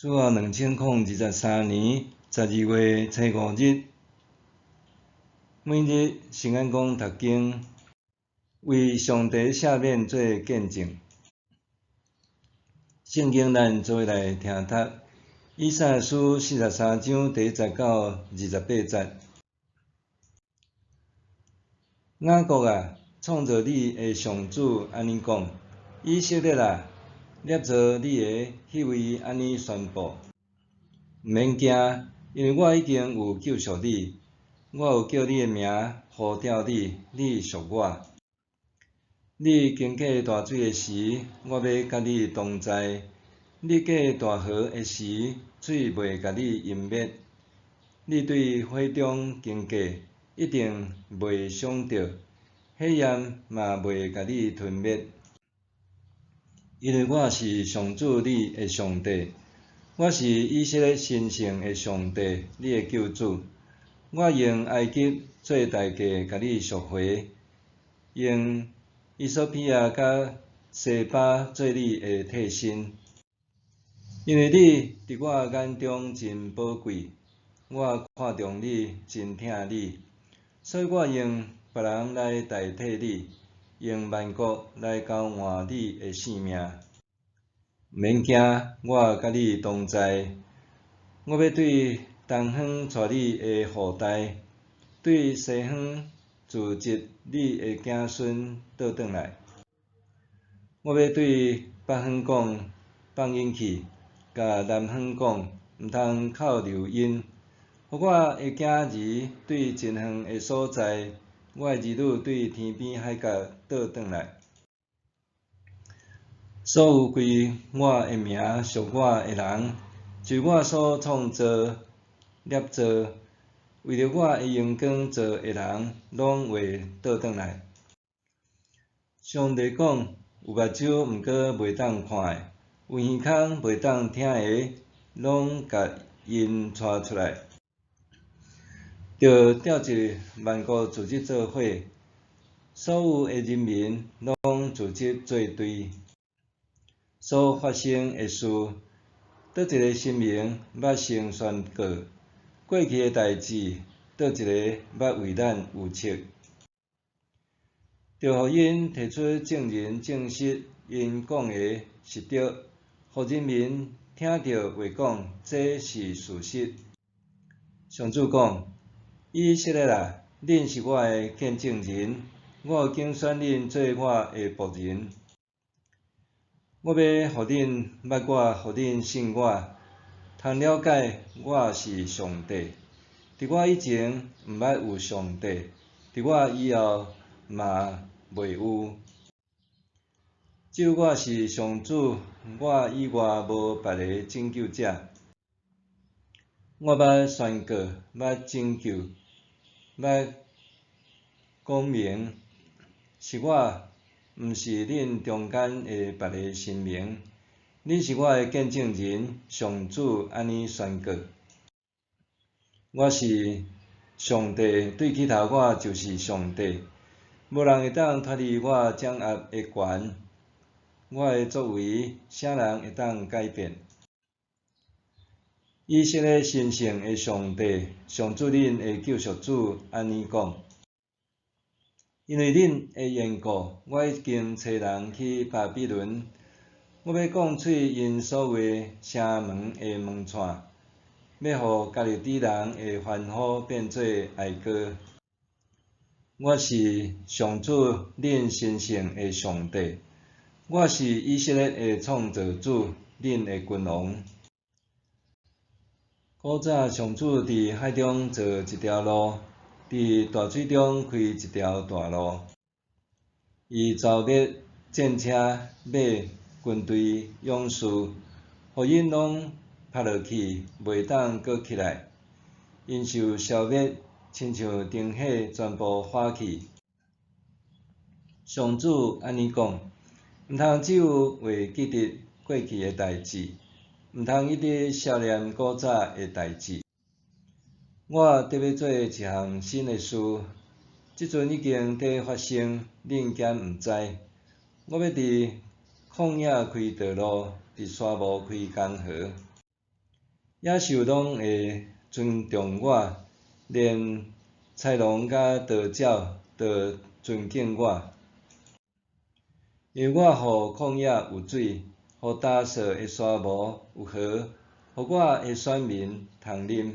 主後2023年12月初5日，每日聖安講讀經，為上帝赦免做見證。聖經咱做伙來聽讀，以賽亞書43章第1節到28節。雅各啊，創造你的上主按呢講：以色列啊，捏造你的彼位按呢宣布，毋免驚，因為我已經有救贖你，我有叫你的名呼召你，你屬我。你經過大水的時，我欲佮你同在；你過大河的時，水袂共你淹滅。你對火中經過，一定袂傷著，火焰嘛袂共你吞滅。因為我是上主你的上帝，我是以色列神聖的上帝，你的救主。我用埃及做代價共你贖回，用衣索比亞佮西巴做你的替身。因為你佇我眼中真寶貴，我看重你，真疼你，所以我用別人來代替你，用萬國來交換你的性命。毋免驚，我佮你同在。我欲對東方帶你的後代，對西方聚集你的子孫倒轉來。我欲對北方講，放𪜶去；共南方講，毋通扣留𪜶。予我的囝兒對真遠的所在，我的兒女對天邊海角倒轉來。所有歸我的名屬我的人，就是我所創造、捏造，為著我的榮光做的人，攏會倒轉來。上帝講，有目睭毋過袂當看的，有耳孔袂當聽的，攏共𪜶帶出來。著召集萬國組織做伙，所有的人民攏組織做隊。所發生的事，佗一个神明捌先宣告？過去的代誌，佗一个捌為咱預測？著予𪜶提出證人證實，𪜶講的是對，予人民聽著話講，這是事實。上主講：以色列啊，恁是我的見證人，我有揀選恁做我的僕人。我欲予恁捌我，予恁信我，通了解我是上帝。佇我以前毋捌有上帝，佇我以後嘛袂有。只有我是上主，我以外無別个拯救者。我捌宣告，捌拯救，捌講明，是我，毋是恁中間的別个神明。恁是我的見證人，上主按呢宣告。我是上帝，對起頭我就是上帝，無人會當脫離我掌握的權。我的作為，啥人會當改變？以色列神聖的上帝，上主恁的救贖主按呢講：因為恁的緣故，我已經差人去巴比倫，我欲摃碎𪜶所有城門的門掣，欲予迦勒底人的歡呼變做哀歌。我是上主恁神聖的上帝，我是以色列的創造主，恁的君王。古早上主佇海中造一條路，佇大水中開一條大路。伊棹滅戰車、馬、軍隊、勇士，予𪜶攏趴落去，袂當閣起來。𪜶受消滅，親像燈火全部火去。上主按呢講：毋通只有會記得過去的代誌，毋通一直想念古早的代誌。我得欲做一項新的事，這陣已經佇發生，恁敢毋知？我欲佇曠野開道路，佇沙漠開江河。野獸攏會尊重我，連豺狼佮鴕鳥都尊敬我。因為我予曠野有水，予焦燥的沙漠有河，予我的選民通啉。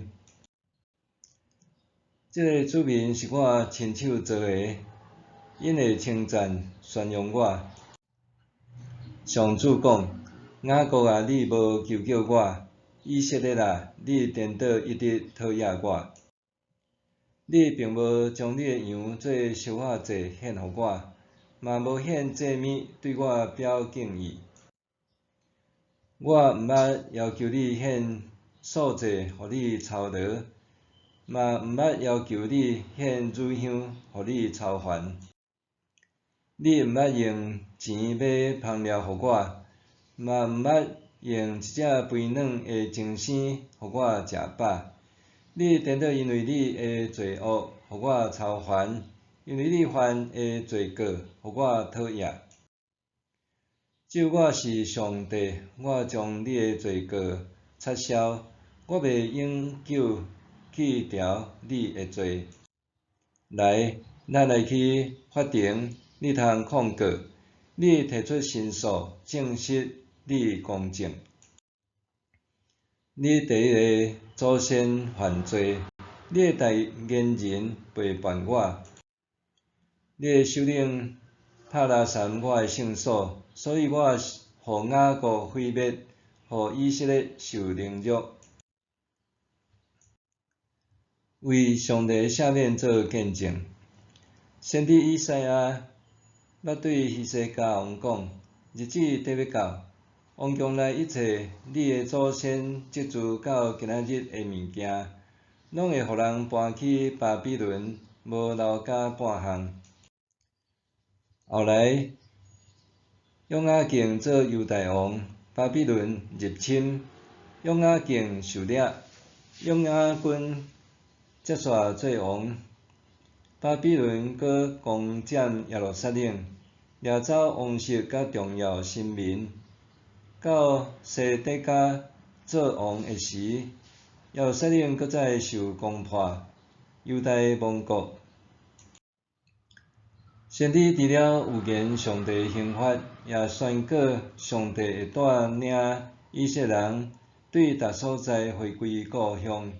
這个子民是我親手造的，𪜶會稱讚宣揚我。上主講：雅各啊，你無求叫我；以色列啊，你顛倒一直討厭我。你並無將你的羊做燒火祭獻予我，嘛無獻祭物對我表敬意。我毋捌要求你獻素祭予你操勞，嘛毋捌要求你獻乳香予你操煩。你毋捌用錢買芳料予我，嘛毋捌用一隻肥軟的精生予我食飽。你顛倒因為你的罪惡予我操煩，因為你犯的罪過予我討厭。只有我是上帝，我將你的罪過擦消，我袂永久去牢你的罪。來，咱來去法庭，你通控告，你提出申訴，證實你公正。你第一个祖先犯罪，你的代言人背叛我，你的首領拍拉毳我的聖所，所以我予雅各毀滅，予以色列受凌辱。為上帝赦免做見證。先知以賽亞捌對希西家王講：日子綴欲到，王宮內一切你的祖先積聚到今仔日的物件，攏會予人搬去巴比倫，無留加半項。後來，約雅敬做猶大王，巴比倫入侵，約雅敬受掠，約雅斤接續做王。巴比倫閣攻佔耶路撒冷，掠走王室佮重要臣民。到西底家做王的時，耶路撒冷閣再受攻破，猶大亡國。先知除了預言上帝刑罰，也宣告上帝會帶領以色列人對逐所在回歸故鄉。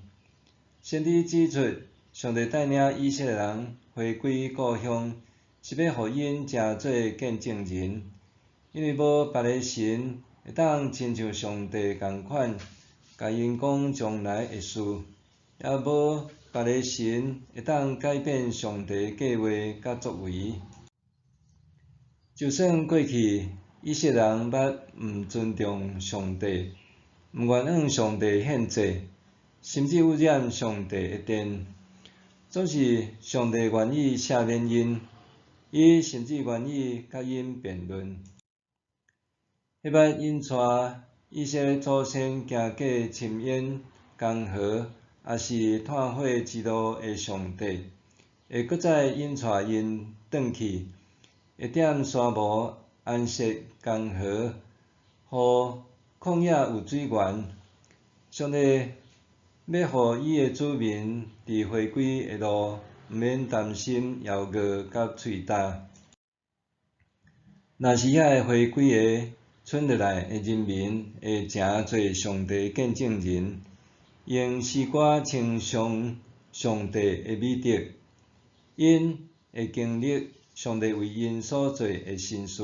先知指出，上帝帶領以色列人回歸故鄉，是欲予𪜶成做見證人，因為無別个神會當親像上帝仝款，共𪜶講將來的事，也無別个神會當改變上帝計劃佮作為。就算過去以色列人捌毋尊重上帝，毋願向上帝獻祭，甚至污染上帝的殿，總是上帝願意赦免𪜶，伊甚至願意佮𪜶辯論。彼擺𪜶帶以色列祖先行過深淵、江河，抑是炭火之路的上帝，會閣再引帶𪜶轉去，會踮沙漠安設江河，予曠野有水源。上帝欲予伊的子民佇回歸的路，毋免擔心枵餓佮喙焦。若是遐个回歸的賰落來的人民會成做上帝見證人，用詩歌稱頌上帝的美德，𪜶會經歷上帝為𪜶所做的神事。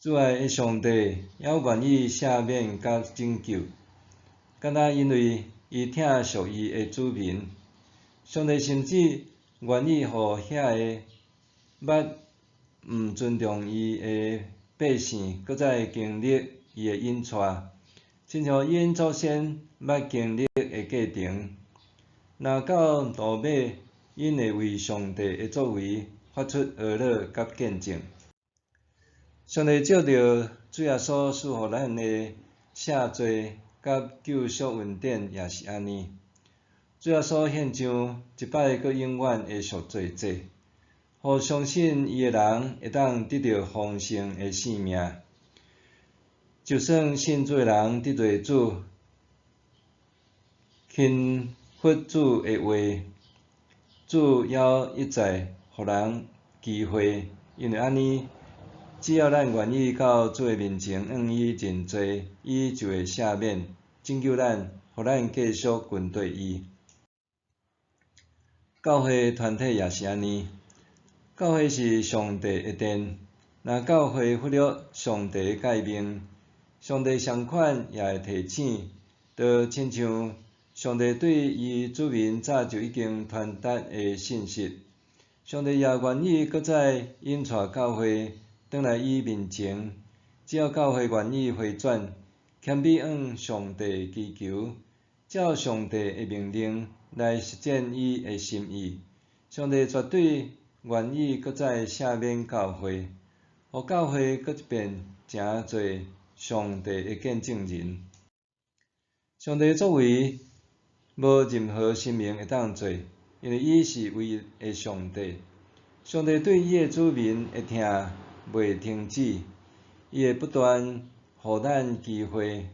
慈愛的上帝猶願意赦免佮拯救，敢若因為伊疼惜伊的子民。上帝甚至願意予遐个捌毋尊重伊的百姓，閣再經歷伊的引帶，親像𪜶祖先捌經歷的過程。若到落尾，𪜶會為上帝的作為發出呵咾佮見證。上帝藉著主耶穌賜予咱的赦罪佮救贖恩典，也是按呢。主耶穌獻上一擺閣永遠的贖罪祭，予相信伊的人會當得著豐盛的生命。就算信主的人得罪主，輕忽主的話，主猶一再予人機會，因為按呢，只要咱願意到主的面前向伊認罪，伊就會赦免，拯救咱，予咱繼續跟綴伊。教會團體也是按呢，教會是上帝的殿，若教會忽略上帝的誡命，上帝相款也會提醒，就親像上帝對伊子民早就已經傳達的信息，上帝也願意閣再引帶教會轉來伊面前，只要教會願意回轉，謙卑向上帝祈求，照上帝的命令來實踐伊的心意，上帝絕對願意閣再赦免教會，予教會閣一遍成做上帝的見證人。上帝作為無任何神明會當做，因為伊是唯一的上帝。上帝對伊的子民的疼袂停止，伊會不斷予咱機會，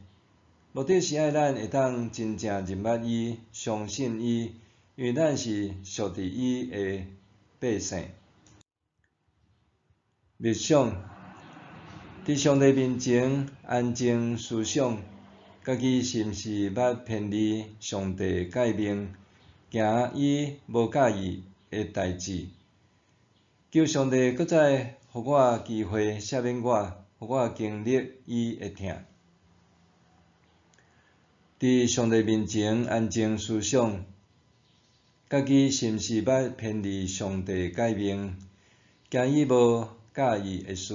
目的是愛咱會當真正認捌伊、相信伊，因為咱是屬佇伊的百姓。默想，佇上帝面前安靜思想，家己是毋是捌偏離上帝誡命，行伊無佮意的代誌？求上帝閣再予我機會赦免我，予我經歷伊的疼。佇上帝面前安靜思想，家己是毋是捌偏離上帝誡命，行伊無佮意的事？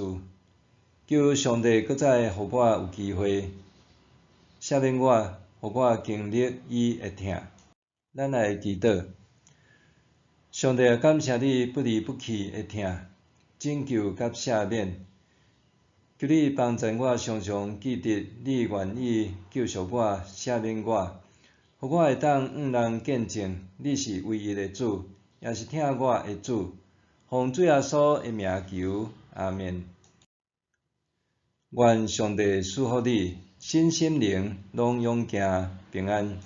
求上帝閣再予我有機會赦免我，予我經歷伊的疼。咱來祈禱，上帝啊，感謝你不離不棄的疼，拯救佮赦免。求你幫助我常常記得你願意救贖我、赦免我，予我會當向人見證你是唯一的主，也是疼我的主。奉主耶穌的名求，阿們。願上帝賜福你，身心靈攏勇健平安。